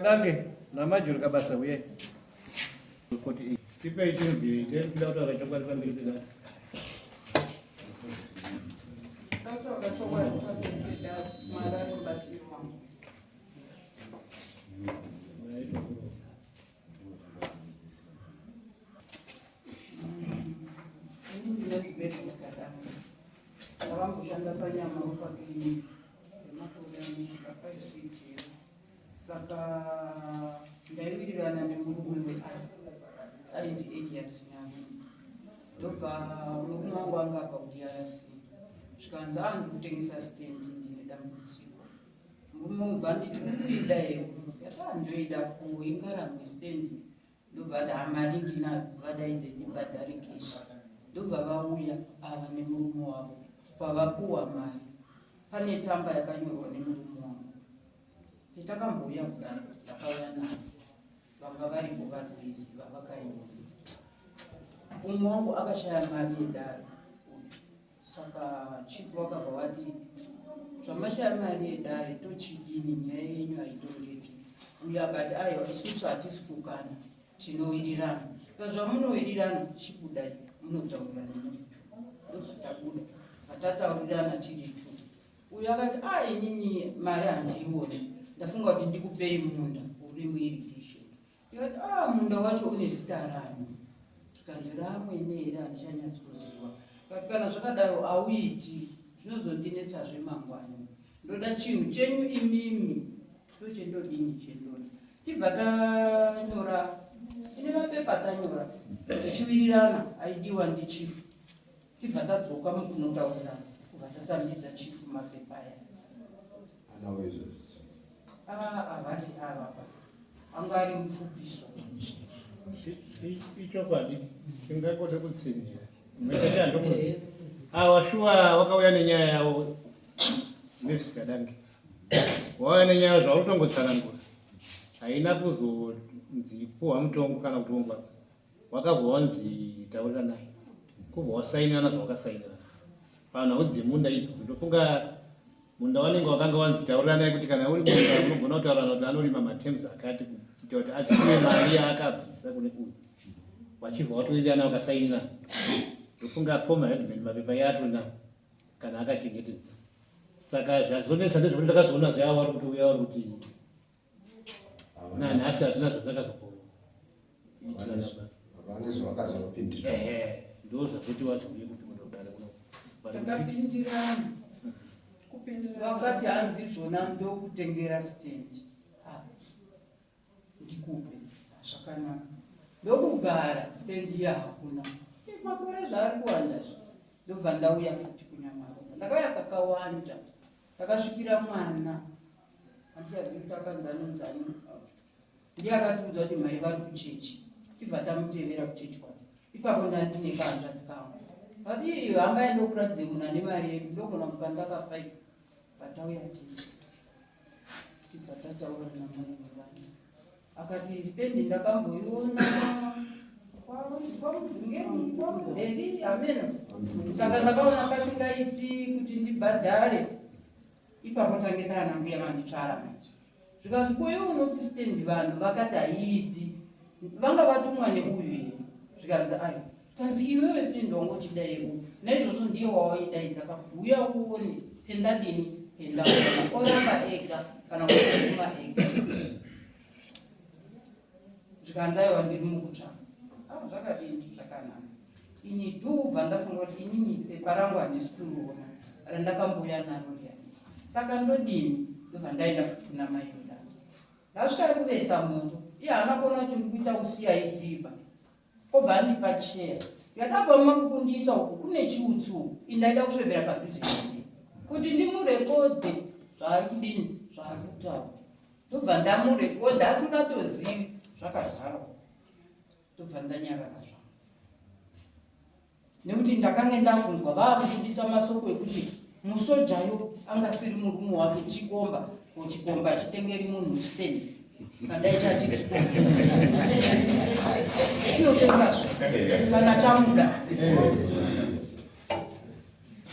Dange naMajuru kabasa uye. Kuti tipei tinzwe tiri kuda kutaura chokwadi pamberi pedare. Ndataura chokwadi pamberi pedare, Mwari ari mubatsiri wangu. Ini ndinonzi Mavis Kadanga. Ndavamboshanda panyama pakiriniki yemakore anosvika 5 6 here. Saka ndaiwirirana nemurume weari ainzi Elias Nyame. Ndobva murume wangu anga abva kuDRC. Zvikanzi ah ndikutengesa stand ndine dambudziko. Murume unobva anditi ukuida here? Ndikati ah ndoida ko ingarambwe stand. Ndobva ati ah mari ndinayo vadaidze ndibhadhare cash. Ndobva vauya ava nemurume wavo. Bva vapuwa mari. Pane tsamba yakanyorwa nemurume wangu. Petakambouya kudare ndakauya nayo. Vanga varipo vanoiziva vakaiona. Umwe wangu akashaya mari yedare. Saka chief vakabva vati zvamashaya mari yedare tochidini nyaya yenyu haitongeki. Uyo akati aiwa isusu hatisi kukana tinowirirana. Zvamunowirirana chibudai munotaurirana muri two. Ndozvatabuda patataurirana tiri two. Uyo akati a ah, inini mari handiioni ndafunga kuti ndikupei munda uri muirrigation. Ndikati ah munda wacho une zita rani? Zvikanzi raamwene here handichanyatsoziva. Kati kana zvakadaro auiti zvinozondinetsazve mangwani. Ndoda chinhu chenyu imimi ndochendodini chendoda. Tibva tanyora ine mapepa tanyora tichiwirirana aidiwa ndichief. Tibva tadzoka mukunotaurirana kubva tatambidza chief mapepa aya. Ah, havasi ava pa anga ari mupfupiso. Ichokwadi tingangode kutsinhira. Awa shuwa wakauya nenyaya yavo Mavis Kadange. Wauya nenyaya zvauri kutongotsanangura. Haina kuzonzi puhwa mutongo kana kutongwa. Wakabva wanzi tauriranai. Kubva wasainirana zvawakasainirana. Panhau dzemunda idzodzo ndofunga Munda wanenge wakanga wanzi tauriranai kuti kana uri munda unogona kutaurirana kuti anorima matems akati kuita kuti atsive mari yaakabvisa kune uyu wachibva watowirirana wakasainirana ndofunga former headman mapepa yaatonawo kana akachengetedza saka zvazonetsa ndezvekuti ndakazoona zveavo vari kutouya vari kuti nanhasi hatina zvatakazoitirana zvavakazopindira ndo zvazoti wazouye kuti mudodare kuno takapindirana vakati hanzi zvona ndokutengera stand ah, ndikupe zvakanaka ndokugara stand iya hakuna makore zvaari kuwanda zvo ndobva ndauya futi kunyamaropa ndakauya kakawanda Takasvikira mwana handichazivi kuti akanzi anonzani ndiye akatiudza kuti mai vari kuchechi tibva tamutevera kuchechi kwacho ipapo ndandine kahanzvadzi kangu vati iyo hamba yandokuratidze munhu ane mari yedu ndogona kukanda ka five vatauya tese tibva tataura namai vevana akati stendi ndakamboiona kwamudhungeni ameno saka ndakaona pasingaiti kuti ndibhadhare ipapo tange taana mbuya vanditsvara manje zvikanzi koyo unoti stendi vanhu vakati haiiti vanga vatumwa neuyu here zvikanzi ayo zvikanzi iwewe stendi wanga uchida yeuyu naizvozvo ndiye wawaidaidza kakuti uya uone pendadini pendaona oramba ega kana kutuma ega zvikanzi aiwa ndiri mukutsvaka ah, zvakadini zvakanaka ini dhubva ndafunga kuti inini pepa rangu handisi kuriona randakambouya naro riya saka ndodini ndobva ndaenda futi kuna mai yolanda ndasvika kuvesa moto iye haana kuona kuti ndikuita kusiya idhiba Obva andipa chair. Ndikati apa makukundiisa uku kune chiutsi uku. Ini ndaida kuswebera padhuze naye. Kuti ndimurekodhe zvaari kudini zvaari kutaura. Ndobva ndamurekodha asingatozivi zvakazara. Ndobva ndanyarara zvangu. Nekuti ndakange ndakunzwa vaakubudisa masoko ekuti musojayo angasiri murume wake chikomba ko chikomba chitengeri munhu stand kandai chati chikomba chinotengazve kana chamuda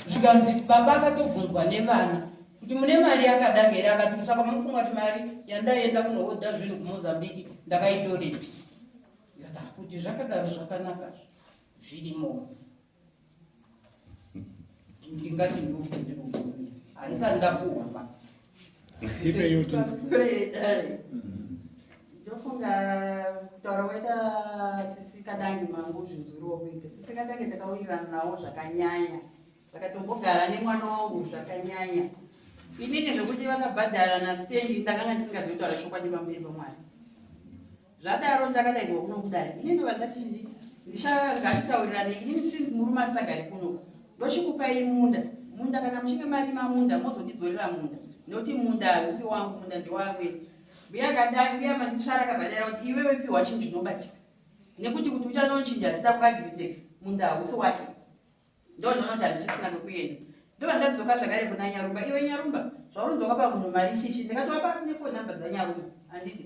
zvikanzi baba akatobvunzwa nevana. Kuti mune mari yakadanga here? Akati saka munofunga kuti mari yandaienda kunohodha zvinhu kuMozambique ndakaitorepi? Ndikati ah, kuti zvakadaro zvakanaka zvirimo. Ndingati ndokundinogumira handisati ndapuhwa ba. Ndofunga kutaura kwaita sisi Kadange mangu zvinzwiriwo kuita sisi Kadange takawirirana nawo zvakanyanya vakatombogara nemwana wangu zvakanyanya inini zvekuti vakabhadhara nastendi ndakanga ndisingazivi kutaura chokwadi pamberi pamwari Zvadaro ndakadaidzwa kuno kudare ini ndobva ndati ndichangatitaurirane inini since murume asisagare kuno ndochikupai munda munda kana muchinge marima munda mozondidzorera munda nekuti munda hausi wangu munda ndewamweni mbuya akadai mbuya manditsvara akabva kuti iwewe piwa chinhu chinobatika nekuti kuti uchanochinja zita kuagritex munda hausi wake Ndondoona kuti handichisina kwekuenda. Ndobva ndadzoka zvakare kuna Nyarumba. Iwe Nyarumba, zvauri wakapa munhu mari shishi. Ndikatovapa nephone number dzaNyarumba. Handiti.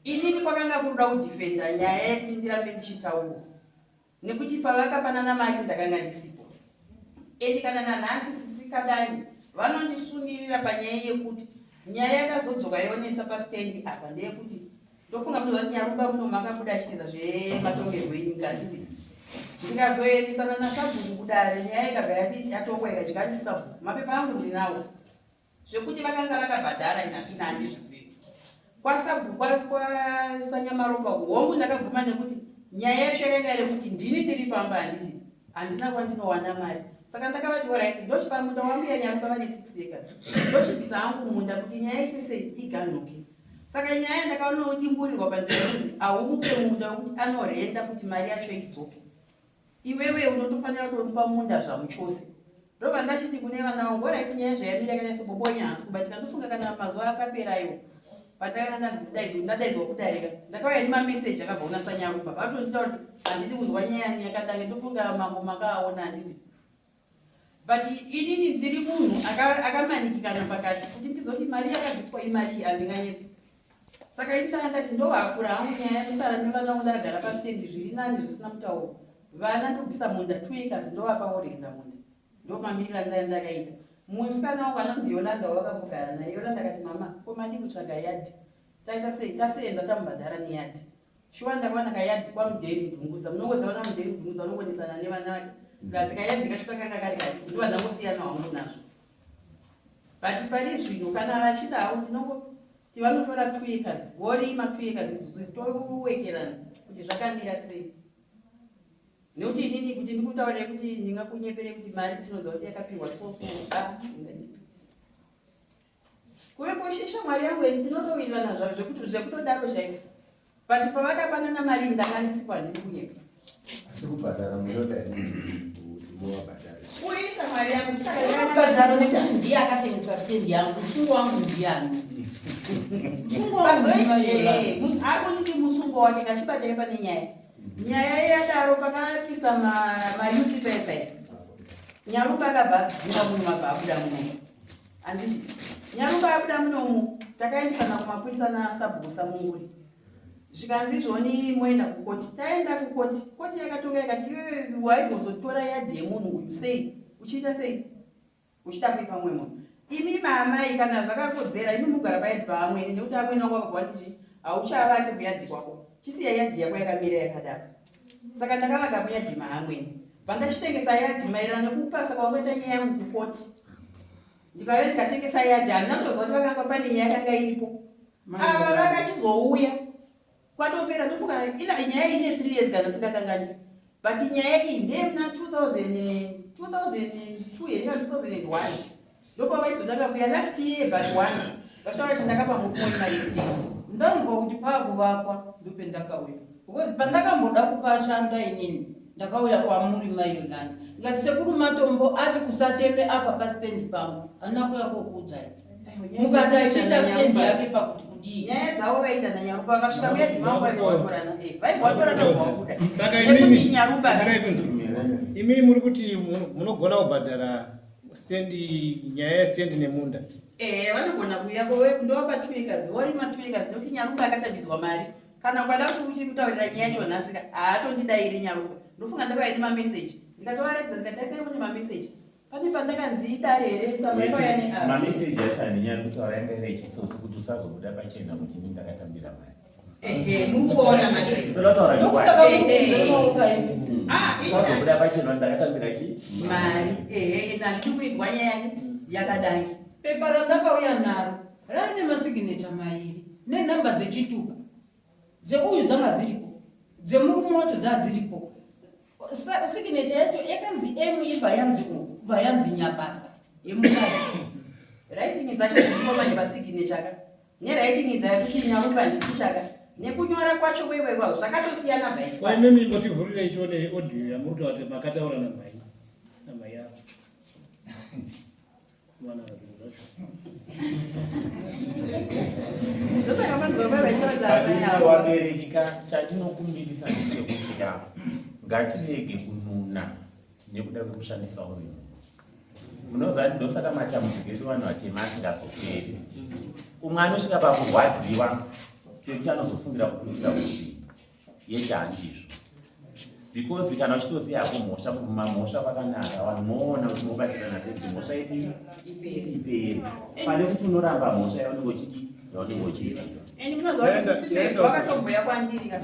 Inini kwakanga kuri kuda kudefenda nyaya yekuti ndirambe ndichitaura. Nekuti pavakapanana mari ndakanga ndisipo. And kana nanhasi sisi Kadange vanondisungirira panyaya yekuti nyaya yakazodzoka yonetsa pastand apa ndeyekuti Ndofunga munoziva kuti Nyarumba muno makabuda achitiza zvematongerwo enyika handiti? Ndikazoendesana nasabhuku kudare nyaya ikabva yati yatongwa ikadya ndisabhuku. Mapepa angu ndinawo. Zvekuti vakanga vakabhadhara ina handizvizivi. Kwasabhuku kwaSanyamaropa uku hongu ndakabvuma nekuti nyaya yacho yakanga iri yekuti ndini ndiri pamba handiti? Handina kwandinowana mari. Saka ndakavati horaiti ndochipa munda wambuya Nyarumba vane 6 acres. Ndochibvisa hangu munda kuti nyaya ite sei iganhuke. Saka nyaya ndakaonodimburirwa panzira yekuti haumupe munda wekuti anorenda kuti mari yacho idzoke. Iwewe unotofanira kutomupa munda zvamuchose. Ndobva ndachiti kune vana vangu oraiti nyaya zvayamira yakanyatsobobonya hasi kubatika ndofunga kana mazuva akapera iwo pandakanga ndanzi ndadaidzwa kudarika ndakauya nemameseji akabva kuna Sanyarumba vatonditaura kuti handidi kunzwa nyaya yakadange ndofunga mambo makaaona handiti But inini ndiri munhu akamanikikana pakati kuti ndizoti mari yakabviswa imari handinganyepi. Saka ini ndanga ndati ndohafura hangu nyaya ndosara nevana vangu ndakagara pastendi zviri nani zvisina mutauro. Vana ndobvisa munda 2 acres ndovapa worenda munda. Ndomamiriro andanga ndakaita. Mumwe musikana wangu anonzi Yolanda wavakambogara naye Yolanda akati mama ko madii kutsvaga yard taita sei taseenza tamubhadhara neyard. Shuwa ndakawana kayard kwaMudheri Mudhunguza. Munongoziva vana Mudheri Mudhunguza vanongonetsana nevana vake. Plus kayard kacho kakanga kari kadiki ndova ndangosiyana hangu nazvo. But pari zvino kana vachida havo ndinongoti vanotora 2 acres vorima 2 acres idzodzo idzi towekerana kuti zvakamira sei. Nekuti inini kuti ndikutaurire kuti ndingakunyepere kuti mari kuti unoziva kuti yakapiwa so so ah ndinganyepa. Kuve kweshe shamwari yangu and tinotowirirana zvavo zvekuti zvekutodaro chaiko but pavakapanana mari ndanga ndisipo handidi kunyepa. Asi kubhadhara munoda kuti muvabhadhare. Uye shamwari yangu Kubhadhara nekuti ndiye akatengesa stand yangu musungo wangu ndiyani? Musungo wangu ndiyani? Ari kunditi musungo wake kachibatai pane nyaya. Nyaya yadaro pakapisa mayuti paya paya. Nyaruka akabva adzinga munhu mabva abuda muno. Handiti Nyaruka abuda munomu takaendesana kumapurisa nasabhuku Samunguri. Zvikanzi izvoni moenda kukoti. Taenda kukoti. Koti yakatonga yakati iwewe waigozotora yadhi yemunhu uyu sei? Uchiita sei? Uchida kuipa mumwe munhu. Imi maamai kana zvakakodzera imi mugara payadhi paamwene nekuti amwene wangu vakabva vati chii? Hauchavake kuyadhi kwako. Chisiya yadhi yako yakamira yakadaro. Saka ndakavaka muyadhi maamwene. Pandachitengesa yadhi maererano nekupasa kwavakaita nyaya yangu kukoti. Ndikauya ndikatengesa yadhi handina kutoziva kuti vakanga pane nyaya yakanga iripo. Ava vakachizouya kwatopera ndofunga ina nyaya ine 3 years kana singakanganisi. But nyaya iyi ndeyemuna 2000 2002 here kana 2001 ndopavaizotanga kuya last year but one vachitaura kuti ndakapa murume wemari yestate. Ndanzwa kuti paakuvakwa ndopendakauya because pandakamboda kupashanda inini ndakauya kwamuri mai Yolanda ndikati sekuru Matombo ati kusateme apa pastand pangu handina kuuya kokuudzai mukati achiita stand yake pakuti kudii nyaya dzavo vaita nanyarupa vakasvika muyadhi mangu vaibva vatorana eh, vaibva vatorana kubva vabuda saka nekuti imimi nyarupa mirai kunzwa imimi muri kuti munogona kubhadhara sendi nyaya yesendi nemunda ehe vanogona kuuya ndovapa 2 acres vorima 2 acres nekuti nyarupa akatambidzwa mari Kana ukada kuti uchimutaurira nyaya yacho nhasi ka haatondidairi Nyaruka. Ndofunga ndakauya nemameseji ndikatovaratidza ndikati tarisai kune mameseji. Pane pandakanzi idare here tsamba yakauya neapp. Mameseji acho handinyari kutaura yanga iri yechitsotsi kuti usazobuda pachena kuti ini ndakatambira mari. Ehe, muri kuona manje. Ndoda kutaura Ndokusaka chokwadi. muri kunzwa Ah, Usazobuda pachena kuti ndakatambira chi? Mari. Ehe, ende handidi kuinzwa nyaya yani yakadangi. Pepa randakauya naro rari nemasiginecha mairi nenhamba dzechitupa dzeuyu dzanga dziripo dzemurume wacho dzaa dziripo Signature yacho yakanzi M ibva yanzi O bva yanzi Nyabasa yemukadzi. Writing dzacho dziripo manje pasignature ka. Newriting idza yekuti Nyarumba nditicha ka. Nekunyora kwacho kweiwewa zvakatosiyana by Ko far. imimi imbotivhurirei tione audio yamuri kutaura kuti makataura namai namai avo. Mwana zvinhu zvacho. Ndosaka manzwa vai vachitaura But amai avo. vabereki ka chandinokumbirisa ndechekuti ka ngatirege kununa nekuda kwekushandisa urimi. Munoziva kuti ndosaka matambudziko edu vanhu vatema asingazoperi. Umwe anosvika pakurwadziwa pekuti anozofungira kukuitira kuti yete handizvo. Because kana uchitoziva hako mhosva kubvuma mhosva kwakanaka vanhu moona kuti mobatsirana sei kuti mhosva yedu ipere. Pane kuti unoramba mhosva yaunenge uchidii yaunenge uchiziva. And munoziva kuti sisi Mary vakatomboya kwandiri ka.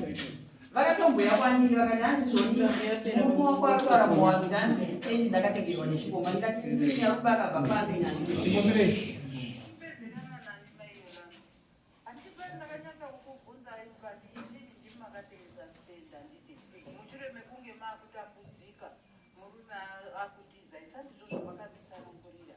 Vakatomboya kwandiri vakati hanzi zvoni murume wako ari kutaura muwangu ndanzi stand ndakatengerwa nechikomba ndikati sisi Nyarumba akabva pano ini handina. Ndikomerei. Kupedzerana nani mai Yolanda? Handiti pari ndakanyatsa kukubvunzai mukati inini ndimi makatengesa stand handiti mushure mekunge makutambudzika murume akutizai sandizvo zvamakanditsanangurira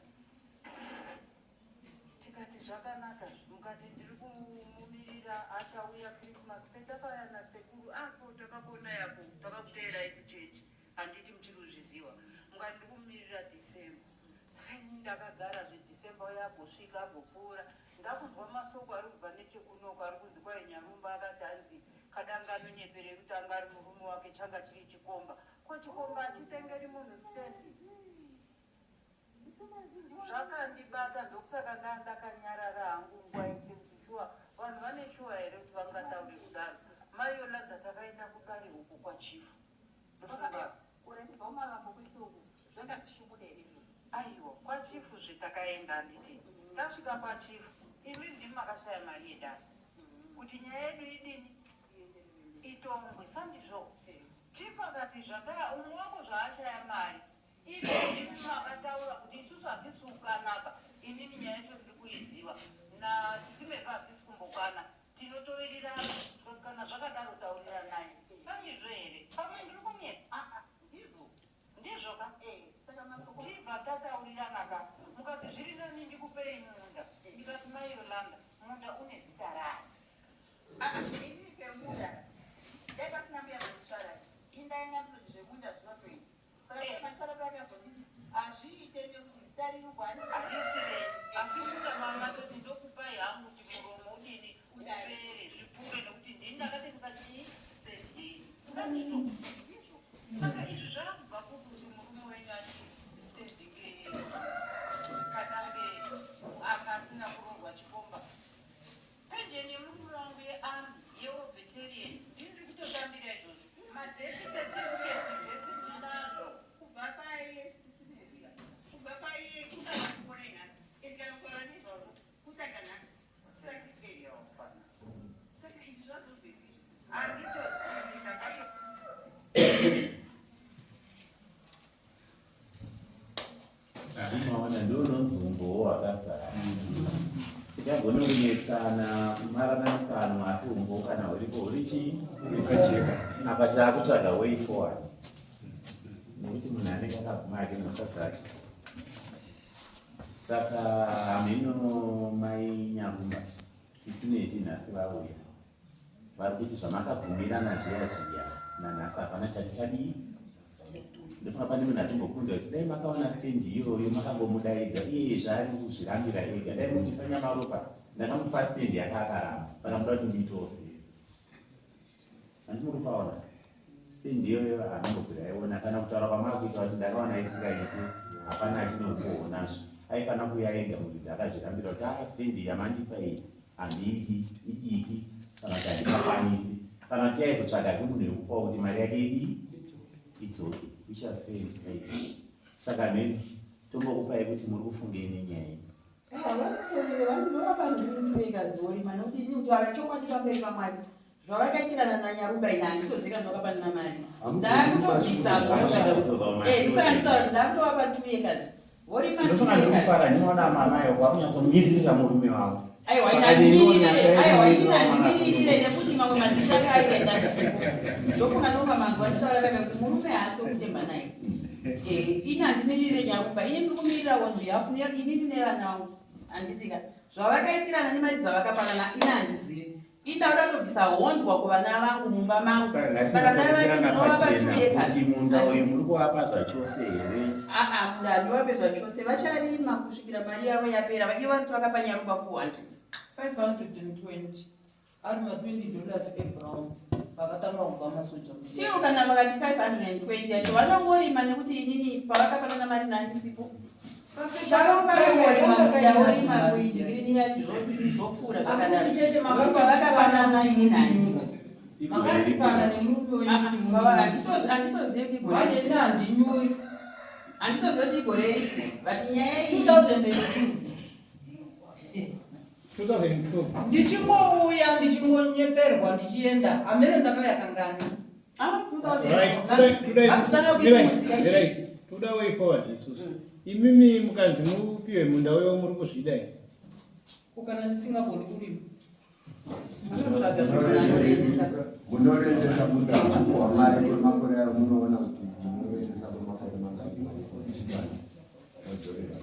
tikati zvakanaka mukati ndiri kumumirira achauya Christmas petakauya nasekuru ako takakuonai apo takakuteerai kuchechi handiti muchiri kuzviziva mukati ndiri kumumirira December Saka ini ndakagara zve December uya agosvika agopfuura ndakunzwa masoko ari kubva nechekunoko ari kunzi kwai Nyarumba akati hanzi Kadanga anonyeperei kuti anga ari murume wake changa chiri chikomba ko chikomba hachitengeri munhu stand zvakandibata ndokusaka ndandakanyarara hangu nguva yese kuti shuwa vanhu vane shuwa here kuti vangataure kudaro mai Yolanda takaenda kudare uko kwachief ndofunga Aiwa kwachief zve takaenda handiti tasvika kwachief imi ndimi makashaya mari yedare kuti nyaya yedu idini itongwe sandizvo chief akati zvata umwe wako zvaashaya mari imi ndimi makataura kuti isusu hatisi kukanaba inini nyaya yacho ndiri kuiziva nasisi mevha hatisi kumbokana tinotowirirana kana zvakadaro tauriranai sandizvo here pamwe ndiri kunyepa Ndizvo ka? Tibva tataurirana ka mukati zviri nani ndikupei munda ndikati mai Yolanda munda une zita rani? Inini pemunda dai pasina mbuya vaitsvara ini ndainga ndinoti zvemunda zvinotoita saka eh. matsvara pakazonditi hazviite nekuti zita riri kwani harisi renyu asi munda mamatoti ndokupai hangu kuti muromo udini upere zvipfuure nekuti ndini ndakatengesa chii stand yenyu sandizvo Saka izvi zvakubva kupi kuti murume wenyu ati stand kadange anga asina kuroorwa chikomba. Penjeni yemurume wangu yearmy yeoveterian ndini ndiri kutotambira izvozvo. Madeath certificate zvese ndinazvo. Kubva paye kubva paye kutanga kuona nhasi and kana kutaura nezvazvo kutanga nhasi certificate saka izvi zvazobvepi izvi sisi Handitozivi ndakato Unoona ndounonzi umbowo hwakazara. Tingagone kunetsana kumarana mukanwa asi umbowo kana huripo huri chii? Hwakajeka. Apa taakutsvaga way forward. Nekuti munhu anenge akabvuma hake mhosva dzake. Saka hameno mai Nyarumba sisi nezvi nhasi vauya. Vari kuti zvamakabvumirana zviya zviya nanhasi hapana chati chadii. Ndofunga pane munhu atombokunza kuti dai makaona stand iyoyo makangomudaidza iye zvaari kuzvirambira ega dai muti sanyamaropa ndakamupa stand yake akaramba saka muda kuti ndiitewo sei handiti muri kupaona stand iyoyo haanambobvira aiona kana kutaura kwamakuita kuti ndakaona isingaiti hapana achinokuonazve aifanira kuuya ega muridzi akazvirambira kuti a ah, stand yamandipa iyi Handiidi, idiki kana kuti handikakwanisi kana kuti yaizotsvaga ke munhu yekupawo kuti mari yake idii idzoke which was fair and fair saka mheno Tombokupai kuti muri kufungei nenyaya iyi. Vanotovakazotorima nokuti ini kutaura chokwadi pamberi paMwari, zvavakaitirana naNyarumba ini handitozivi kana vakapanana mari. Ndakutobvisa ndisaka nditaura kuti ndakutovapa 2 acres, vorima 2 acres. Ndofara ndinoona mama yo kwakunyatsomiririra murume wavo. Aiwa, ini handimiririre. Aiwa, inini handimiririre nekuti mamwe mandiri akaita indandisipo. Ndofunga ndomba manzwa achitaura vaiva kuti murume haasi wekutemba naye. Ini handimirire Nyarumba, ini ndiri kumirira on behalf inini nevana vangu, handitika? Zvavakaitirana nemari dzavakapanana ini handizivi. Ini ndauda kutobvisa honzwa kuvana vangu mumba mangu, saka ndavati ndinovapa 2 acres. Kuti munda uyu muri kuvapa zvachose here? Aa, munda handivape zvachose. Vacharima kusvikira mari yavo yapera. Ivo vanoti vakapa Nyarumba 400. 520 ari ma20 dollars ebrown vakatanga kubva masoja. Still, kana vakati 520 yacho vanongorima, nekuti inini pavakapanana mari nandisipo. Chavo vakangorima munda, vorima kuidhirini, zvopfuura. Asi kuti chete zvakadaro pavakapanana ini nandiko. Makatipana nemurume wenyu kuti Handitozivi kuti igore manje ini handinyuri. Handitozivi kuti igore ripi, but nyaya iyi 2002. 2002. Ndichingouya, ndichingonyeperwa, ndichienda hamene ndakauya kangani. Ah, Right, today, toda way forward isusu. Imimi mukanzi mupiwe munda uyo, muri kuzvida here? Kukana ndisingagoni kurima? Anotsvaga zvokunoendesa. Munoendesa munda muchipuhwa mari kwemakore ayo, munoona kuti munoendesa kwemakore mangani modzorera.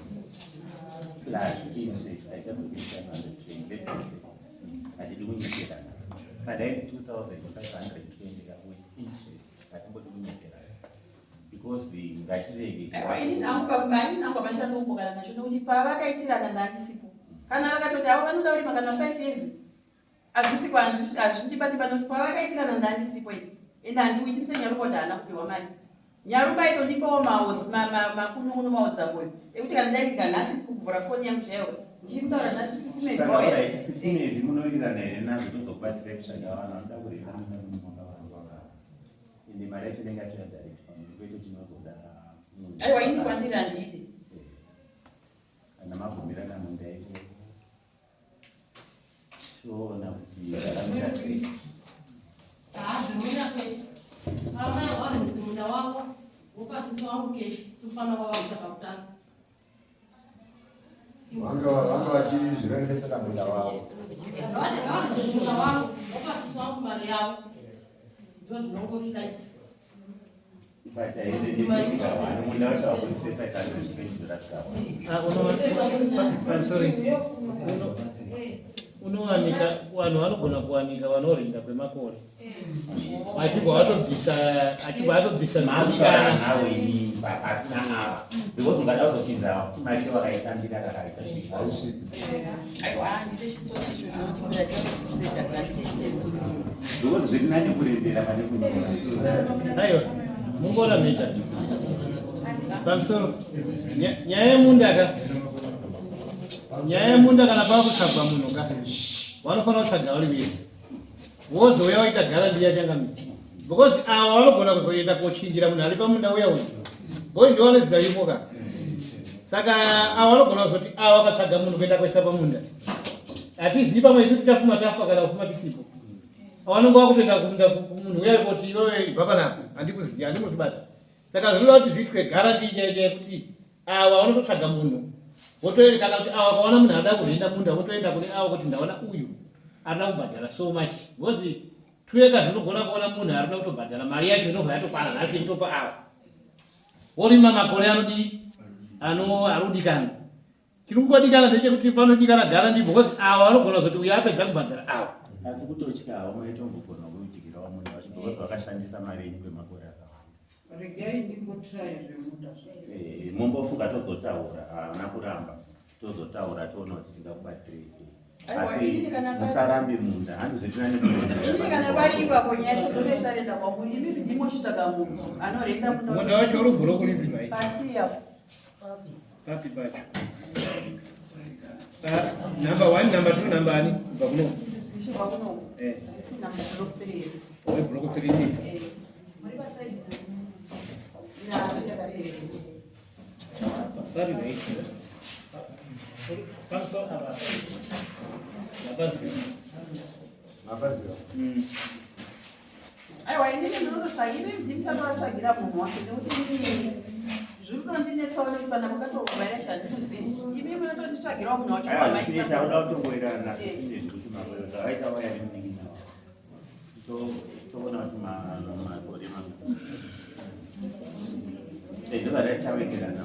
Plus interest haichadzoki 520. Let's face it, hatidi kunyeperana. Kana iri 2520 ka with interest, hatimbodi kunyeperana because ngatirege. Aiwa, ini nangu hapachandombokana nacho nekuti pavakaitirana ndandisipo. Kana vakatoti avo vanoda kurima kana 5 years, hazvisiko, hazvindibati pano kuti pavakaitirana ndandisipo ini, ende handiwitise Nyaruba kuti haana kupiwa mari. Nyaruba itondipawo maodzi makunun'unu, maodza mwoyo ekuti kana ndaindika nhasi kuvhura foni yangu chaiyo ndichiri kutaura nhasi. Saka alright, sisi Mezi, munowirirana here nazvo? Tozokubatsirai kutsvaga vanhu vanoda kurima munda muno. Ende mari yacho inenge yatoya direct pamuri, kwete tinozoda munhu. Aiwa, ini kwandiri handidi. Kana mabvumirana munda iko, toona kuti zvakamira sei. Zvimwena kwete. Vamai warindisi munda wavo, wopasisi wangu cash, tofana wavakuita pakutanga. Vanga vachizvirendesera munda wavo. Ngawarindisi munda wangu, wopasisi wangu mari yavo, ndo zvinongorira iti. But hairendeseki, munda wacho hakurise 520 dollars kawa. Ah, I'm sorry. Unowanika vanhu vanogona kuwanika vanorinda kwemakore achibva watobvisa, achibva atobvisa Maakutaura zvinodikana. nawo ini pasina ava, because ungada kuzopinza kuti mari iyo vakaitambira kakaichasvika. Aiwa, handite chitsotsi icho chinotimbira chakusiseka, handite chitsotsi. Because zviri nani kurembera pane kunyora. Aiwa, mungona mhita pamusoro. Nyaya yemunda ka, nyaya yemunda, kana pakutsvagwa munhu ka, vanofanira kutsvaga vari vese, wozouya waita guarantee yachangamira, because ava vanogona kuzoenda kochinjira munhu ari pamunda uya uyu, because ndiwo anezita rimo ka. Saka ava vanogona kuzoti ava vakatsvaga munhu kuenda kuisa pamunda, hatizivi, pamwe isu tichafuma tafa kana kufuma tisipo, vanonge vakutoenda kumunda kumunhu uya kuti iwewe ibva panapa, handikuziva, handimuzvibata. Saka zvinoda kuti zviitwe guarantee chaicho yekuti ava vanototsvaga munhu votoenda, kana kuti ava kaona munhu anoda kuenda munda, votoenda kune avo kuti ndaona uyu arida kubhadhara so much, because 2 acres unogona kuona munhu arida kutobhadhara mari yacho inobva yatokwana nhasi yekutopa ava, vorima makore anodii ano ari kudikana. Chiri kungodikana ndechekuti panodikana guarantee, because ava vanogona kuzoti uyu apedza kubhadhara ava. Asi kutotyawo maitombogona kuitikirawo munhu wacho, because vakashandisa mari yenyu kwemakore akawanda. Regai ndimbotraya zvemunda zvacho. Mumbofunga, tozotaura. Haana kuramba, tozotaura, toona kuti tingakubatsirei sei. Aiwa, Asi inini kana musarambe munda, handi zvetinani. Inini kana pari ipapo, nyaya yacho dzotoisarenda kwamuri imi, ndimochitsvaga munhu anorenda munda. Munda wacho uri bhuroku ripi mai? Pasi apo. Papi pacho? Number one, number two, number ani kubva kuno? Tichibva kuno. Isi number block 3. Oi, block three ni? Muri paside. Ya, yakateerera. Pari right. Pamusoro apa. Mapaziva. Mapaziva. Aiwa, inini ndinototsvagira, imi ndimi tatovatsvagira munhu wacho nekuti inini zviri kutondinetsawo nekuti kana mukatovaira chandinozivi imi munotonditsvagirawo munhu wacho. Aiwa, zvisinei takuda kutongoerana nazvo sinezvi kuti makore zvavaita vaya nemunin'ina wavo. Toona kuti makore ndobva tichawekerana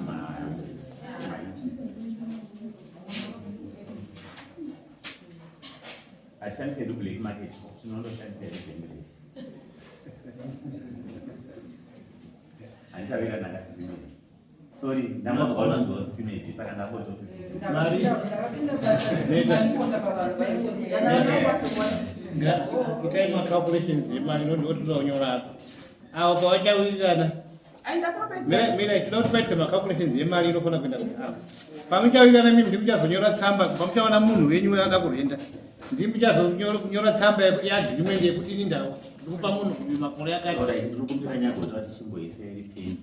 hatishandise hedu black market, tinondoshandisa hedu bank rate. Handichawerana akasisimedi, sorry, ndambonzwa unonzwa saka ndambotosisi. Mari. Ndakapinda basa ndaiponda pavanhu vaingoti Itai macalculations emari nondinotoda kunyora apa. Avo pavachawirirana. Ai, ndatopedza. Mira, tinoda kuti paitwe macalculations emari inofanira kuenda kune avo. Pamuchawirirana mimi ndimuchazonyora tsamba, pamuchaona munhu wenyu ada kurenda. Ndimuchazonyora tsamba yeagreement yekuti ini ndawo ndikupa munhu uyu makore akati. Alright, ndiri kumbira nyagota kuti chimboise ripendi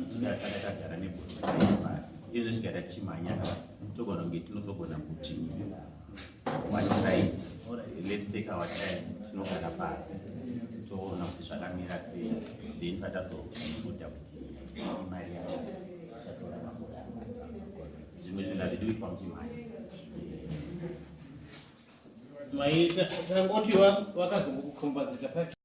tikasaka tagara nebhoro pasi izvo tikaita tichimhanya togona kunge tinozogona kuti one side. Let's take our time, tinogara pasi toona kuti zvakamira sei, then patazobuda kuti imari yavo tichatora makore akati. Zvimwe zvinhu hazvidi kuitwa muchimhanya. Maita tangoti vakazongokukombazita pake.